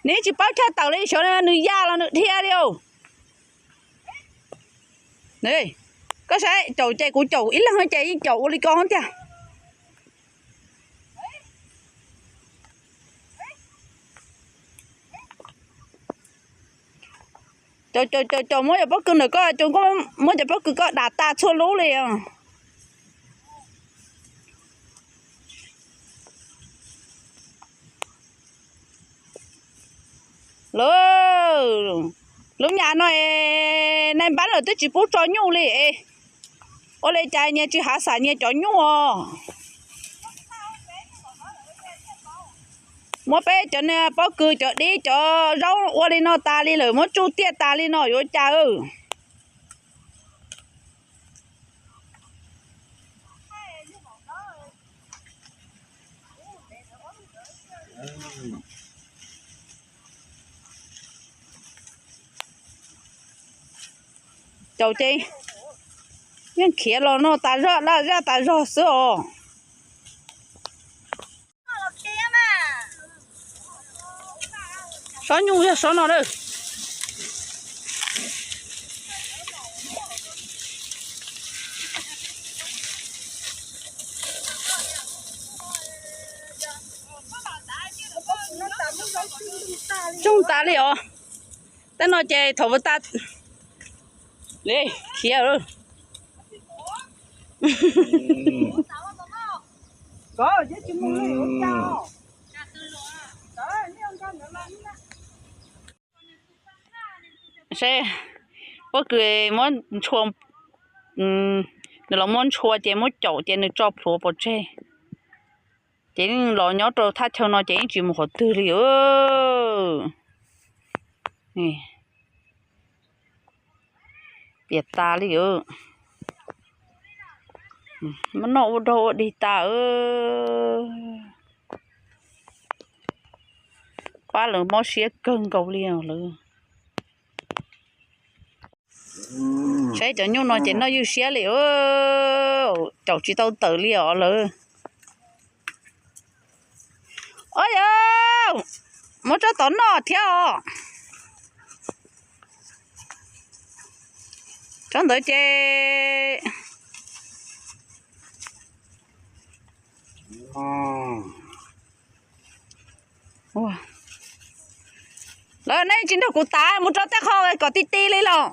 Nws tsis paub chaw tawm li, xyov nws ya los nws dhia li os. Koj saib, caum ces kuv caum ib leeg ces yeej caum ua li ko tiag. Caum caum caum caum, muab cov pob kws ntawm koj, muab cov pob kws koj dam tas txhua lub li os. Lub, lub nyam no es nais npab lawm twb tsis pub tso nyuj li. Ua li cas nyias tsis hav xav nyias cov nyuj os? Muab peb cov niag pob kws, cov dib, cov zaub ua li no tas li lawm, muab tsuj tiaj tas li no yuav cas? Caum ces yeej khiav los noj tas zog, laj zaj tas zog xwb os. Sob nyuj yog sob no na. Tsoog tas li os. Tej no ces thaum ua tas li khiav. Seb, pob kws muab ntshua, nws los muab ntshua ces muab caum ces nws tso plhuav pov tseg. Ces yeej los nyob rau thaj chaw no ces yeej tsis mus qhov twg li. Piam tas li. Muab noj ua dog ua dig tas. Pab lawv mob siab kawg nkaus li os lawv. Saib cov nyuj no ces noj ywj siab li, caum tsis tau tawm li os lawv. Os yog, muab tsob tod noj thiab os. Tsob ntawd ces lawv, nej tsis nrog kuv tav mus rau tej qho kom ti ti li los.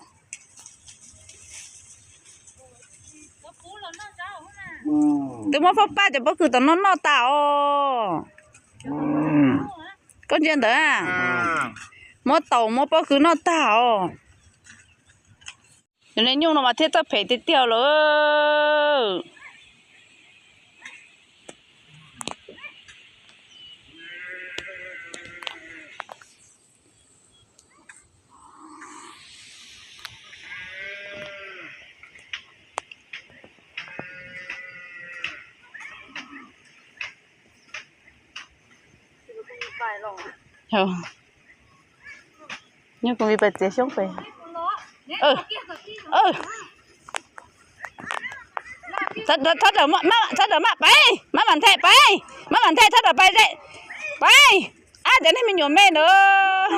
Twb muab pab pab cov pob kws tom no noj tas os. Koj ntsia ntawd, muab taum muab pob kws noj tag os. Cov niag nyuj no mas thiaj txawj phem tiag tiag lawm. Nyob kuv vi pais txiav xyoob pem. Thov rawm maj pais, maj mam nthe pais, maj mam nthe thov rawm pais, pais. Ab, cov niag me nyuam me ntawd.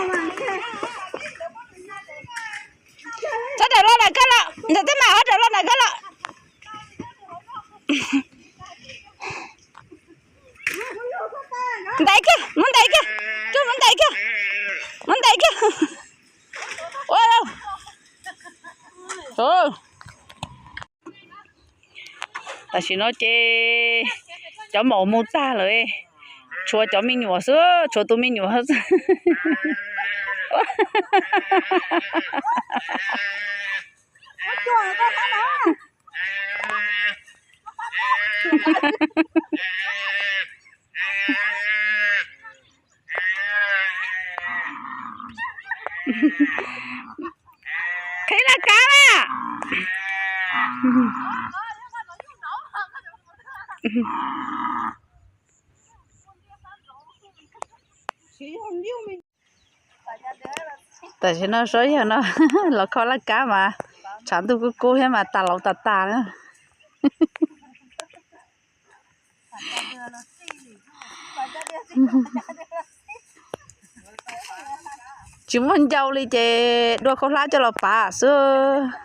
Thov rawm los ntawm koj los, ntawm tej mam thov rawm los ntawm koj los. Ntais kiag, muab ntais kiag, muab ntais kiag, muab ntais kiag. Ua, tam sim no ces cov maum mus tag lawm, tshuav cov me nyuam xwb, tshuav tus me nyuam xwb. Qhib laj kab na. Tam sim no Saub Yawg no los kho laj kab mas tshav ntuj kub kub thiab mas tas laus tas tas na. Tsis muaj ncau li ces dua khaub hlab coj los pav xwb.